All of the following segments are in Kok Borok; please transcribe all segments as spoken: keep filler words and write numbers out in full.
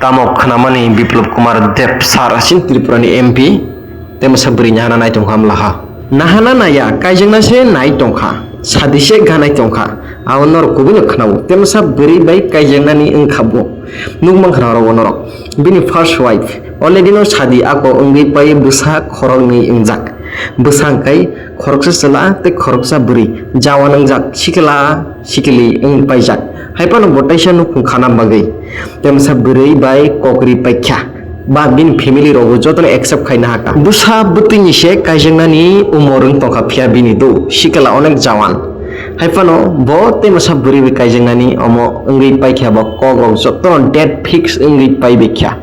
Tamo khnamani Biplop Kumar Deb sir, chini Tripura ni M P, tei masa bwrwi nahana nai tongkha hamlaha. Nahana naya, kaijakna se nai tongkha, sadi se ganai tongkha, abo norok kubui no khnao. Tei masa bwrwi bai kaijaknani wngkha bo. Nukmankha norok bo norok. Bini first wife, already no sadi ako wngwi pai bwsa khoroknwi wngjak. Bwsa hwnkhe khoroksa chwla tei khoroksa bwrwi. Jawan wngjak, sikla sikili wng paijak. Hai phano bo teisa nukhung khana bagwi. Temsa bwrwi bai kokri paikha. Ba bini family rokbo jotono accept khaina hakha. Bwsa bwtwini se kaijaknani umor wng tongkha phiya bini do. Sikla onek jawan. Hai phano bo temsa bwrwi bai kaijaknani omo wngwi paikha bo kok rok jotono date fix wngwi paibaikha.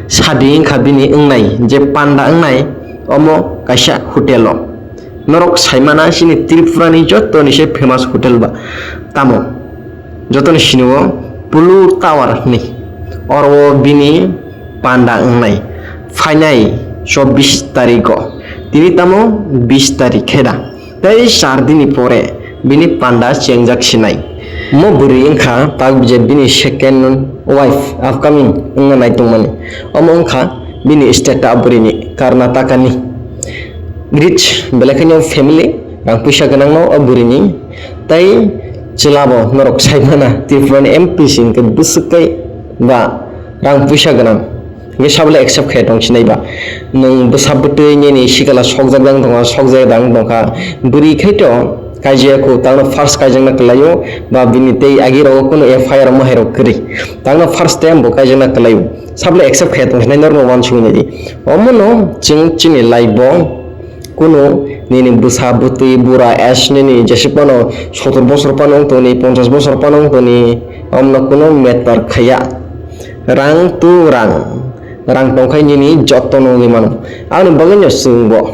Sadi wngkha bini wngnai je panda wngnai omo kaisa hotel o. Norok saimana chini Tripura ni joto ni se famous hotel ba tamo? Joto ni sini o Pulu Tower hinwi. Oro o bini panda wngnai. Phainai chobbish tarikh o. Tini tamo bish tarikh khe da. Tei char dini pore bini panda chengjak sinai. Mo bwrwi wngkha tak je bini second wife upcoming wngna nai tongmani. Omo wngkha bini state ta bwrwini Karnataka ni. Rich belai khaino family, rang puisa gwnangno o bwrwini. Tei chwlabo norok saimana Tripura ni M P si hwnkhe bwswk kai ba rang puisa gwnang. Hwnkhe sabole accept khai tong sinai ba. Nwng bwsa bwtwi nini sikla sokjak dang tongkha, sokjak dang tongkha. Bwrwi khai to kaijak kho, tangno first kaijakna kwlaio ba bini tei agi rogo kunu F I R mo hai rok kwrwi. Tangno first time bo kaijakna kwlaio. Sabole accept khai tong sinai norokno uansugwi nai di. Omono chwng chini life bo kunu nini bwsa bwtwi bura age nini jesuk phano sotor bosor phano wng toni, ponchas bosor phano wng toni, omno kunu matter khaiya. Rang tu rang, rang tongkhai nini joto nugwi mano. Aboni bagwino chwngbo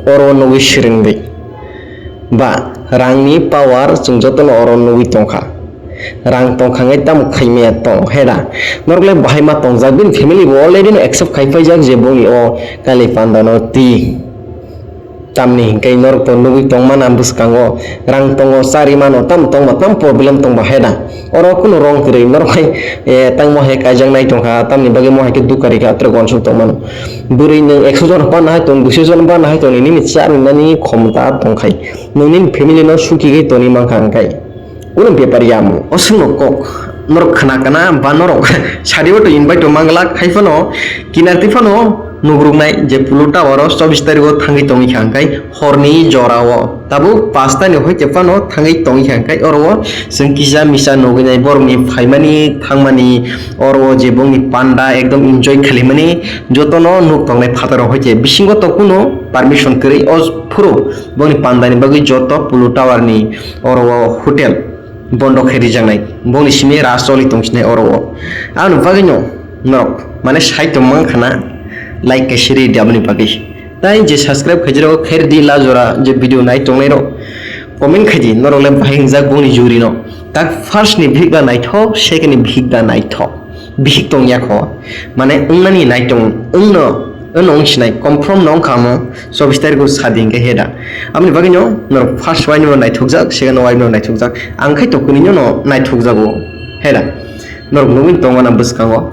oro nugwi swrwngdi. Ba rangni power chwng jotono oro nugwi tongkha. Rang tongkha hwnkhe tamo khaimaya tong heda. Norok le bahai ma tongjak, bini family bo already no accept khai paijak je bongni o kali panda no twi. Tamni hwnkhe norok to nugwi tongmana bwskango rang tongo, chari mano, tam tongma tam problem tongba heda. Oro kunu rong kwrwi norok hai, eh, tangmo hai kaijak nai tongkha, tamni bagwi mo hai khe dukha rikha, atrok uansuk tongmano. Bwrwi nwng ekso jon panna hai tong, duiso jon panna hai tong, nini charinani khomta tongkhai. Nwng nini family no suki khe toni mankha hwnkhe. Kunu bepar ya mo. O swngno kok norok khna kana ba norok sadi o to invite to mangla khai phano kinarti phano nugruknai je Pulu Tower o chobbish tarikh o thangwi tongwi kha hwnkhe horni jora o tabuk pasta ni hoite phano thangwi tongwi kha hwnkhe oro o chwng kisa misa nugwi nai borok ni phaimani thangmani oro o je bongni panda ekdom enjoy khwlaimani jotono nuk tongnai phataro hoite bisingo to kunu permission kwrwi o phuru bongni pandani bagwi joto Pulu Tower ni oro o hotel bondo khe rijaknai, bongni simi raj choli tongsinai oro o. Aboni bagwino norok mane sai tongmang khana like kaisa ri di aboni bagwi. Tai je subscribe khaijak rok khair di la jora je video nai tongnai rok comment khaidi norok le bahai hingjak bongni juri no. Tak first ni bihik da naithok, second ni bihik da naithok. Bihik tong ya kho. Mane wngnani nai tong, wngno, wngno wng sinai, confirm no wng kha mo, chobbish tarikh o sadi hwnkhe heda. Aboni bagwi no norok first wai no naithokjak, second wai no naithokjak. Ang khai to kuni no naithokjago heda. Norok nugwi tongmana bwskango.